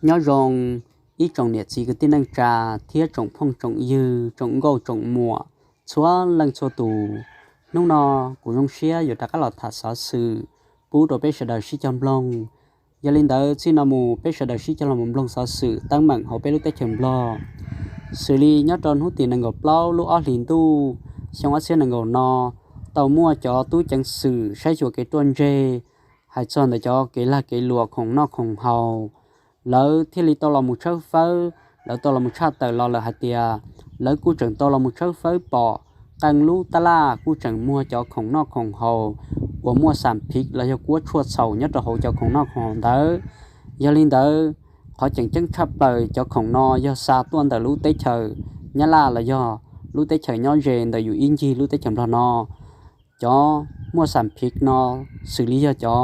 Nyob zoo ib tsoom niam txiv kwv tij neej tsa thiab tsoom phooj tsoom ywg, tsoom nkauj tsoom muam txhua leej txhua tus. Hnub no kuv zoo siab yuav rov qab los tham xov xwm pub rau peb sawv daws sib cog mloog. Yog li ntawd txij no mus peb sawv daws sib cog los mus mloog xov xwm teeb meem hauv peb lub teb chaws Nplog. Xws li nyob rau hnub tim nees nkaum plaub lub ob hlis ntuj xyoo ob txhiab nees nkaum no, tau muaj cov tub ceev xwm saib xyuas kev ruaj ntseg hais txog ntawm cov kev lag kev luam khoom noj khoom haus. Lawv thiaj li tau los mus tshawb fawb, lawv tau los mus tshaj tawm los lawm hais tias lawv kuj tseem tau los mus tshawb fawb pom qee lub tab laj kuj tseem muag cov khoom noj khoom haus uas muaj xam phiv los yog kuab tshuaj txhaum nyob rau hauv cov khoom noj khoom haus ntawd. Yog li ntawd, qhov tseem ceeb tshaj plaws cov khoom no yog xa tuaj ntawm lub teb chaws Nyab Laj los yog lub teb chaws nyob ze ntawm yus ib ncig lub teb chaws Nplog no. Cov muaj xam phiv no xws li yog cov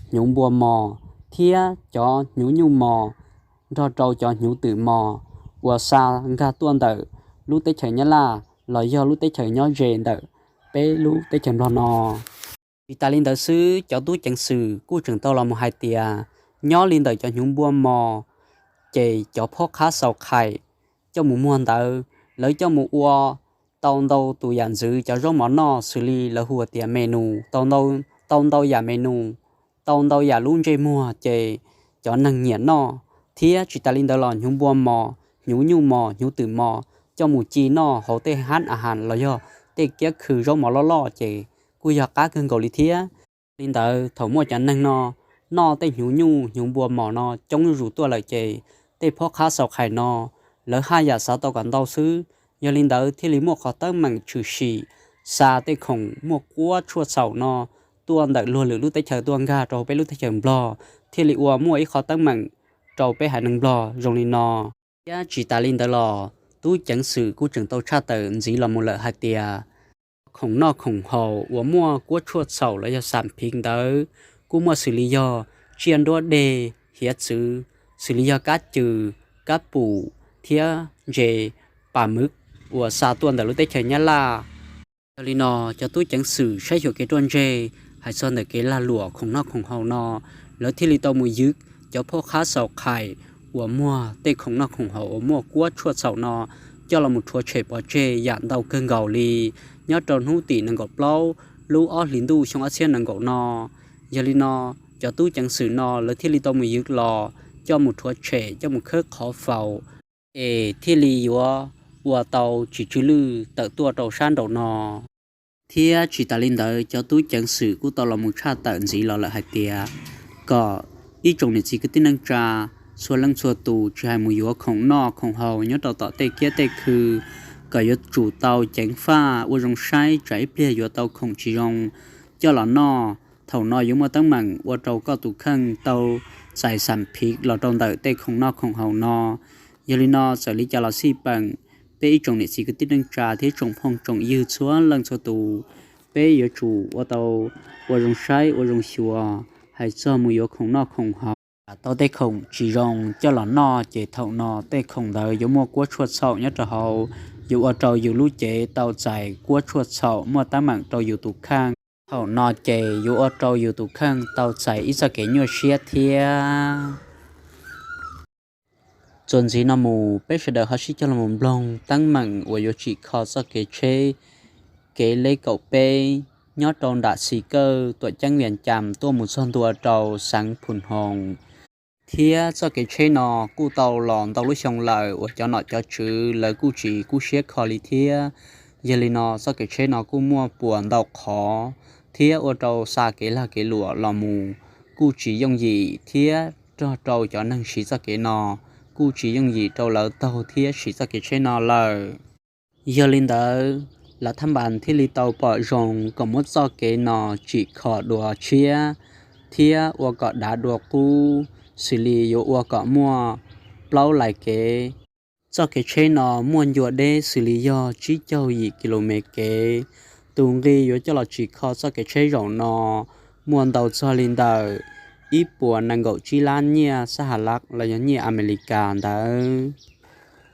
hnyuv npua mos thiab cov hnyuv nyuj mos nrog rau cov hnyuv twm mos uas xa nkag tuaj ntawm lub teb chaws Nyab Laj los yog lub teb chaws nyob ze ntawm peb lub teb chaws Nplog no. Tsis tas li ntawd xwb, cov tub ceev xwm kuj tseem tau los mus hais tias nyob li ntawm cov hnyuv npua mos ces cov phob qhab xaus qhais coj mus muag ntawd, lawv coj mus ua tau ntau tus yam ntxwv cov zaub mov noj xws li lawv hu tias menu, tau ntau yam menu, tau ntau yam lub ntsej muag ces cov neeg nyiam noj. Thiab tsis tas li ntawd los hnyuv npua mos, hnyuv nyuj mos, hnyuv twm mos coj mus ci noj hauv tej hab a has los yog tej kiab khw zaub mov loj loj ces kuj yog qab kawg nkaus li thiab. Li ntawd thaum muaj cov neeg no noj tej hnyuv nyuj hnyuv npua mos no coob zuj zus tuaj lawm ces tej phob qhab xaus qhais no lawv haj yam xav tau kom ntau xwb. Yog li ntawd thiaj li muaj qhov teeb meem tshwm sim xa tej khoom muaj kuab tshuaj txhaum no tuaj ntawm luag lwm lub teb chaws tuaj nkag rau hauv peb lub teb chaws Nplog, thiaj li ua muaj ib qhov teeb meem rau peb haiv neeg Nplog zoo li no. Thiab tsis tas li ntawd los tub ceev xwm kuj tseem tau tshaj tawm ntxiv los mus lawm hais tias khoom noj khoom haus uas muaj kuab tshuaj txhaum los yog xam phiv ntawd kuj muaj xws li yog tsiaj nruab deg hiav txwv, xws li yog kab cws, kab pum thiab ntses pas mws uas xa tuaj ntawm lub teb chaws Nyab Laj. Yog li no, cov tub ceev xwm saib xyuas kev ruaj ntseg hais txog ntawm kev lag luam khoom noj khoom haus no, lawv thiaj li tau mus ywv cov phob qhab xaus qhais uas muag tej khoom noj khoom haus uas muaj kuab tshuaj txhaum no coj los mus rhuav tshem pov tseg yam ntau kawg nkaus li nyob rau hnub tim nees nkaum plaub lub ob hlis ntuj xyoo ob txhiab nees nkaum no. Yog li no, cov tub ceev xwm no lawv thiaj li tau mus ywv los coj mus rhuav tshem, coj mus khawb qhov faus, es thiaj li yuav ua tau tsis tsw lwj tawm tuaj rau sab nraum no. Thiab tsis tas li ntawd, cov tub ceev xwm kuj tau los mus tshaj tawm ntxiv los lawm hais tias kom ib tsoom niam txiv kwv tij neej tsa txhua leej txhua tus tsis hais mus yuav khoom noj khoom haus nyob rau tom tej kiab tej khw, kom yuav tsum tau ceev faj ua zoo saib tsam ib pliag yuav tau khoom tsis zoo coj los noj. Thaum no yuav muaj teeb meem ua rau koj tus kheej tau txais xam phiv los rau ntawm tej khoom noj khoom haus no. Yog li no, txawm li cas los xij peem, peb ib tsoom niam txiv kwv tij neej tsa thiab tsoom phooj tsoom ywg txhua leej txhua tus, peb yuav tsum ua tau ua zoo saib ua zoo xyuas hais txog mus yuav khoom noj khoom haus, tau tej khoom tsis zoo coj los noj ces thaum no tej khoom ntawd yuav muaj kuab tshuaj txhaum nyob rau hauv, yuav ua rau yus lub cev tau txais kuab tshuaj txhaum muaj teeb meem rau yus tus kheej. Thaum no ces yuav ua rau yus tus kheej tau txais ib txoj kev nyuaj siab thiab. Txuas ntxiv no mus peb sawv daws ho sib cog los mloog teeb meem uas yuav tsim kho txoj kev tsheb kev leb kaum peb nyob rau nram Xi Kawj tuam ceeb Vias Cas tuaj mus txog ntua rau xeev Phu Hoos. Thiab txoj kev tsheb no kuj tau los ntau lub xyoo lawm uas cov nom cov tswv lawv kuj tsis kub siab kho li thiab. Yog li no txoj kev tsheb no kuj muaj puas ntau qhov thiab ua rau xa kev lag kev luam los mus kuj tsis yooj yim thiab nrog rau cov neeg siv txoj kev no kuj tsis yooj yim rau lawv taug thiab siv txoj kev tsheb no lawm. Yog li ntawd, lav thab npas thiaj li tau pom zoo kom muab txoj kev no tsim kho dua tshiab thiab ua kom dav dua qub, xws li yuav ua kom muaj plaub lais kev. Txoj kev tsheb no muaj ncua deb xws li yog tsib caug yim ki lu mev kev. Tus nqi yuav coj los tsim kho txoj kev tsheb zaum no muaj ntau txog li ntawm ib puas nees nkaum tsib lab nyiaj xab has lab los yog nyiaj Amelikas ntawd.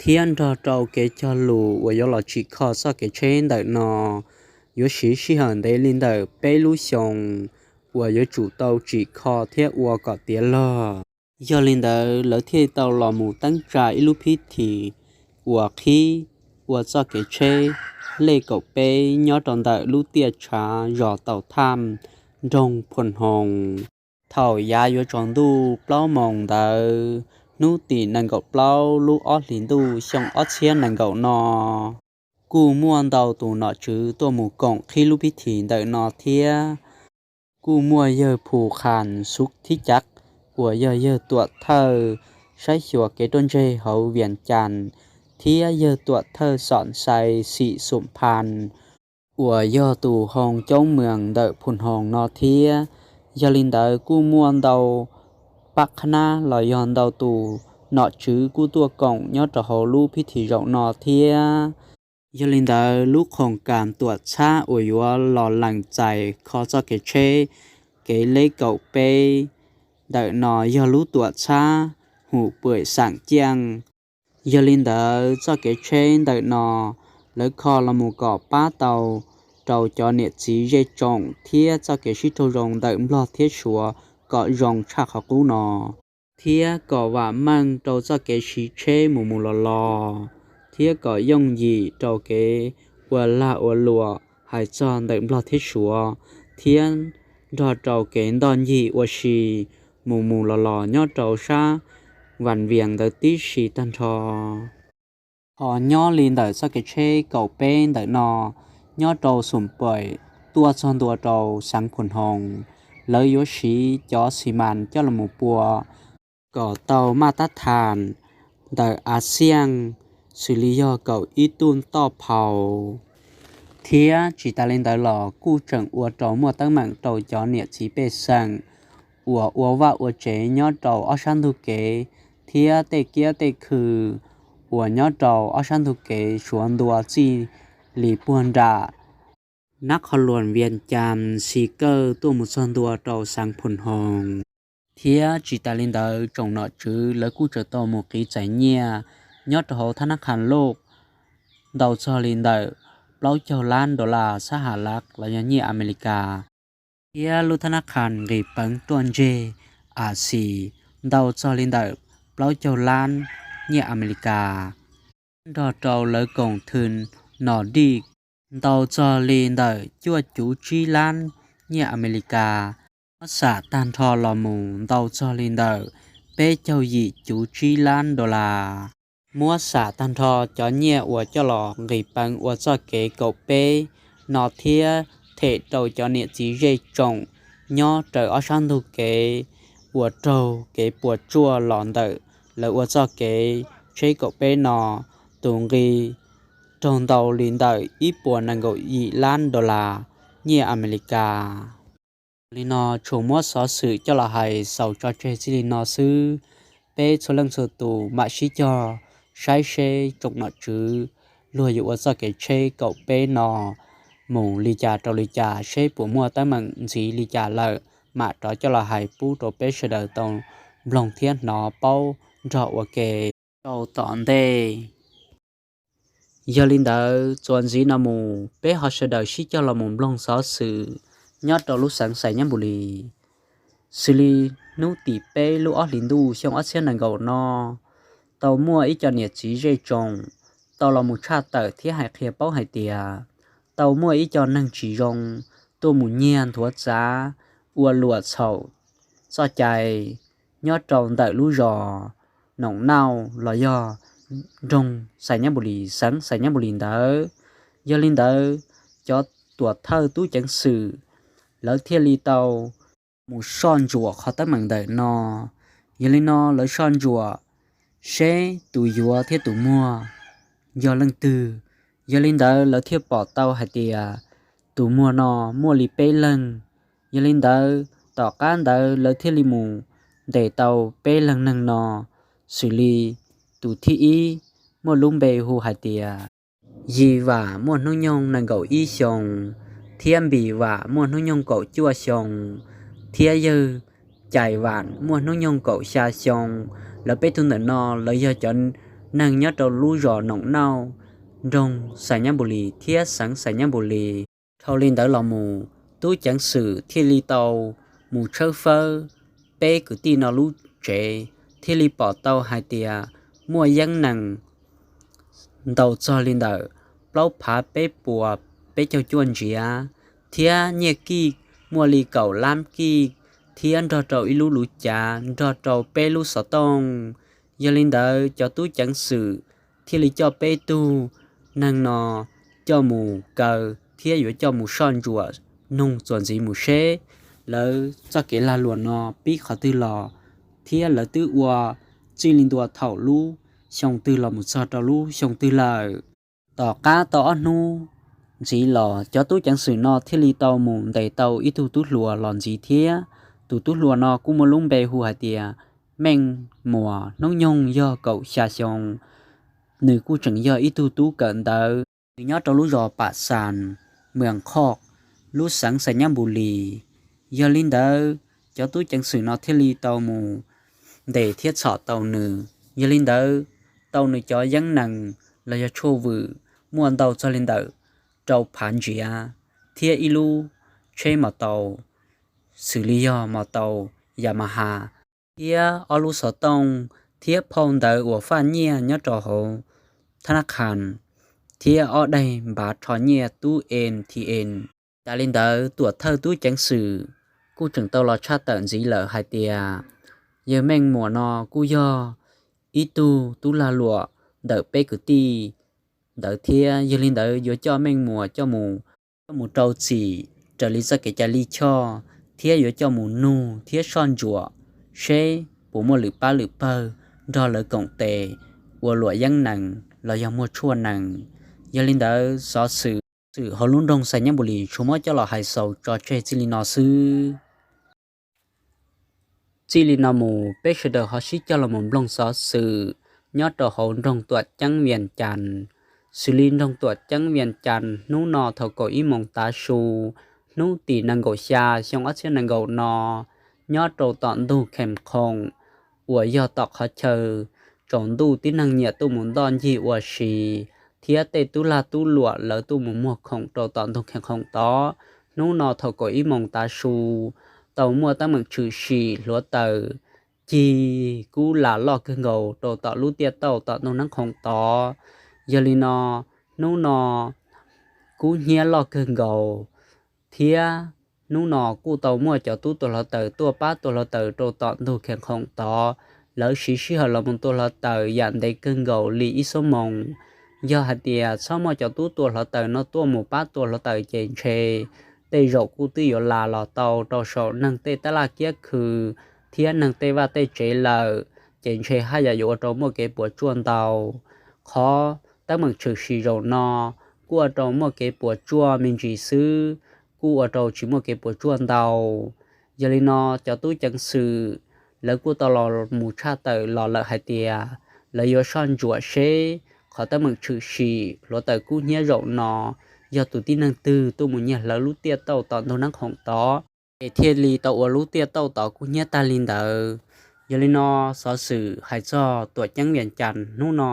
Thiab nrog rau kev cog lus uas yuav los tsim kho txoj kev tsheb ntawm no yuav siv sij hawm ntev li ntawm peb lub xyoos uas yuav tsum tau tsim kho thiab ua kom tiav log. Yog li ntawd lawv thiaj tau los mus teeb tsa ib lub phib thim uas qhib ua txoj kev tsheb lej kaum peb nyob rau ntawm lub tiaj tshav zos Tau Tham, nroog Phu Hoos. Thaum yav yuav tsaus ntuj plaub moos ntawd, hnub tim nees nkaum plaub lub ob hlis ntuj xyoo ob txhiab nees nkaum no, kuj muaj ntau tus nom tswv tuaj mus koom qhib lub phib thim ntawm no thiab. Kuj muaj yawg Phu Khas Xub Thib Cav uas yog yawg tuam thawj saib xyuas kev ruaj ntseg hauv Vias Cas, thiab yawg tuam thawj xom xais Xim Xum Phas uas yog tus hoo coob mws ntawm Phu Hoos no thiab. Yog li ntawd kuj muaj ntau pab qhab nab los yog ntau tus nom tswv kuj tuaj koom nyob rau hauv lub phib thim zaum no thiab. Yog li ntawd lub khoos kas tuam txhab uas yuav los lees txais kho txoj kev tsheb kev lej kaum peb ntawm no yog lub tuam txhab Hum Pwm Xam Ciaj. Yog li ntawd txoj kev tsheb ntawm no lawv kho los mus kom pab tau rau cov niam txiv zej tsoom thiab txoj kev sib raug zoo ntawm Nplog thiab Suav kom zoo tshaj qhov qub no, thiab kom vam meej rau txoj kev siv tsheb mus mus los los, thiab kom yooj yim rau kev ua lag ua luam hais txog ntawm Nplog thiab Suav, thiab nrog rau kev ntoj ncig ua si mus mus los los nyob rau sab Vas Vias ntawd tib si tag nrho. Ho nyob li ntawm txoj kev tsheb kaum peb ntawm no, nyob rau Xum Pwm tuaj txog ntua rau xeev Phu Hoos, lawv yuav siv cov xi mas coj los mus pua kom tau maj tab thas ntawm A Xias, xws li yog kaum ib tuj toj phau. Thiab tsis tas li ntawd los kuj tseem ua rau muaj teeb meem rau cov niam txiv pej xeem uas ua vaj ua tsev nyob rau ob sab ntug kev, thiab tej kiab tej khw uas nyob rau ob sab ntug kev Suav ntua txij li puag nram Nab Qhov Luam Vias Cas Xis Kawj tuaj mus txog ntua rau xeev Phu Hoos. Thiab tsis tas li ntawd tsoom nom tswv lawv kuj tseem tau mus qiv txais nyiaj nyob rau hauv thab nab qhas loj ntau txog li ntawm plaub caug lab dollar xab has lav los yog nyiaj Amelikas, thiab lub thab nab qhas nqis peev ruaj ntseg A Xis ntau txog li ntawm plaub caug lab nyiaj Amelikas, nrog rau lawv koom thw no dij ntau txog li ntawm cuaj cuv tsib lab nyiaj Amelikas, muab xam tag nrho los mus ntau txog li ntawm peb caug yim cuv tsib lab dollar. Muab xam tag nrho cov nyiaj uas coj los nqis peev ua txoj kev kaum peb no thiab them rau cov niam txiv zej tsoom nyob raws ob sab ntug kev uas raug kev puas tsuaj los ntawm lawv ua txoj kev tsheb kaum peb no, tus nqi raug ntau li ntawm ib puas nees nkaum yim lab dollar nyiaj Amelikas. Li no tsuas muab xov xwm coj los hais xaus tso tseg txij li no xwb. Peb txhua leej txhua tus mam sib cog saib seb tsoom nom tswv luag yuav ua txoj kev tsheb kaum peb no mus li cas rau li cas, seb puas muaj teeb meem ntxiv li cas lawm, mam rov coj los hais pub rau peb sawv daws tau mloog thiab hnov paub nrog ua ke rau tom ntej. Yog li ntawd txuas ntxiv no mus peb ho sawv daws sib cog los mus mloog xov xwm nyob rau lub xeev Xais Nyab Npus Lis. Xws li hnub tim peb lub ob hlis ntuj xyoo ob txhiab nees nkaum no, tau muaj ib co niam txiv zej tsoom tau los mus tshaj tawm thiab hais qhia paub hais tias tau muaj ib co neeg tsis zoo tuaj mus nyiag nthuav txav ua luam txhaum txoj cai nyob rau ntawm lub zos Noom Nauj los yog nroog Xais Nyab Npus Lis, xeev Xais Nyab Npus Lis ntawd. Yog li ntawd cov tuam thawj tub ceev xwm lawv thiaj li tau mus soj ntsuam qhov teeb meem ntawm no. Yog li no lawv soj ntsuam seb tus yuav thiab tus muag yog leej twg. Yog li ntawd lawv thiaj pom tau hais tias tus muag no muaj li peb leeg. Yog li ntawd tom qab ntawd lawv thiaj li mus ntes tau peb leeg neeg no, xws li tus thib ib muaj lub npe hu hais tias Yis Vam muaj hnub nyoog nees nkaum ib xyoos, thiab Npis Vam muaj hnub nyoog kaum cuaj xyoos, thiab yawg Cais Vam muaj hnub nyoog kaum xya xyoo. Lawv peb tug ntawm no lawv yog cov neeg nyob rau lub zos Noom Nauj, nroog Xais Nyab Npus Lis thiab xeev Xais Nyab Npus Lis. Dhau li ntawd los mus, tub ceev xwm thiaj li tau mus tshawb fawb peb kwv tij no lub tsev, thiaj li pom tau hais tias muaj yeeb nees ntau txog li ntawm plaub phav peb puas peb caug cuaj ntsiav, thiab nyiaj kij muaj li kaum lab kij, thiab nrog rau ib lub luv cav nrog rau peb lub xov tooj. Yog li ntawd cov tub ceev xwm thiaj li coj peb tug neeg no coj mus kaw thiab yuav coj mus soj ntsuam noog txuas ntxiv mus seb lawv txoj kev lag luam no pib qhov twg los, thiab lawv twb ua txij li ntua thaum lub xyoo twg los mus txog rau lub xyoo twg lawm. Tom qab tau ob hnub ntxiv los cov tub ceev xwm no thiaj li tau mus ntes tau ib tug tub hluas los ntxiv thiab. Tus tub hluas no kuj muaj lub npe hu hais tias Meej Muas, hnub nyoog yog kaum xya xyoo. Nws kuj tseem yog ib tug tub kawm ntawv, nws nyob rau lub zos Pam Xas, Mws Qhoj, lub xeev Xais Nyab Npus Lis. Yog li ntawd cov tub ceev xwm no thiaj li tau mus ntes thiab txhom tau nws. Yog li ntawd tau nws cov yeeb nees los yog tshuaj vwm muaj ntau txog li ntawm rau phav ntsiav, thiab ib lub tsheb mos taus xws li yog mos taus Yamaha, thiab ob lub xov tooj, thiab phau ntawv uas faj nyiaj nyob rau hauv thab nab khas, thiab ob daim npav rho nyiaj tub ATM. Yog li ntawd tuam thawj tub ceev xwm kuj tseem tau los tshaj tawm ntxiv lawm hais tias yawg Meej Muas no kuj yog ib tug tub lag luam ntawm peb kwv tij ntawd thiab. Yog li ntawd yuav coj Meej Muas coj mus, coj mus rau txim raws li txoj kev cai lij choj, thiab yuav coj mus nug thiab soj ntsuam seb puas muaj lwm pab lwm pawg nrog lawv koom tes ua luam yeeb nees los yog muag tshuaj nees. Yog li ntawd xov xwm, xwm hauv lub nroog Xais Nyab Npus Lis tsuas muab coj los hais xaus tso tseg txij li no xwb. Txij li no mus peb sawv daws ho sib cog los mus mloog xov xwm nyob rau hauv nroog Tuam Ceeb Vias Cas. Xws li nroog Tuam Ceeb Vias Cas hnub no thaum kaum ib moos tav su, hnub tim nees nkaum xya xyoo ob txhiab nees nkaum no, nyob rau tom ntug Khees Khoom uas yog tom qhov chaw tsaus ntuj tib neeg nyiam tuaj mus ntoj ncig ua si, thiab tej tub lag tub luam lawv tuaj mus muag khoom rau tom ntug Khees Khoom tod. Hnub no thaum kaum ib moos tav su, tau muaj teeb meem tshwm sim hluav taws cig kub lam loj kawg nkaus rau tom lub tiaj tauj tom ntug Neeb Khoom tod. Yog li no, hnub no kub hnyiab loj kawg nkaus, thiab hnub no kuj tau muaj cov tub tua hluav taws tuaj pab tua hluav taws rau tom ntug Khees Khoom tod. Lawv siv sij hawm los mus tua hluav taws yam ntev kawg nkaus li ib xuab moos. Yog hais tias txhob muaj cov tub tua hluav taws no tuaj mus pab tua hluav taws ces ntshe tej zaum kuj twb yuav las los tau rau saum neeg tej tab laj kiab khw thiab neeg tej vaj tej tsev lawm, ces ntshe haj yam yuav ua rau muaj kev puas tsuaj ntau. Qhov teeb meem tshwm sim zaum no kuj ua rau muaj kev puas tsuaj me ntsis xwb, kuj ua rau tsis muaj kev puas tsuaj ntau. Yog li no cov tub ceev xwm lawv kuj tau los mus tshaj tawm los lawm hais tias lawv yuav soj ntsuam seb qhov teeb meem tshwm sim hluav taws kub hnyiab zaum no yog tus tib neeg twg tuaj mus nyiag hlawv lub tiaj tauj tom ntug Neeb Khoom tod, es thiaj li tau ua lub tiaj tauj tod kub hnyiab tag li ntawd. Yog li no, xov xwm hais txog Tuam Ceeb Vias Cas hnub no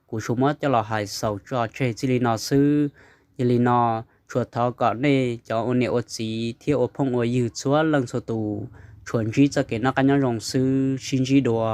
kuv tsuas muab coj los hais xaus tso tseg txij li no xwb. Yog li no, tsuas thov kom nej cov ua niam ua txiv thiab ua phooj ua ywg txhua leej txhua tus tsuas ntsib txoj kev noj qab nyob zoo xwb, sib ntsib dua.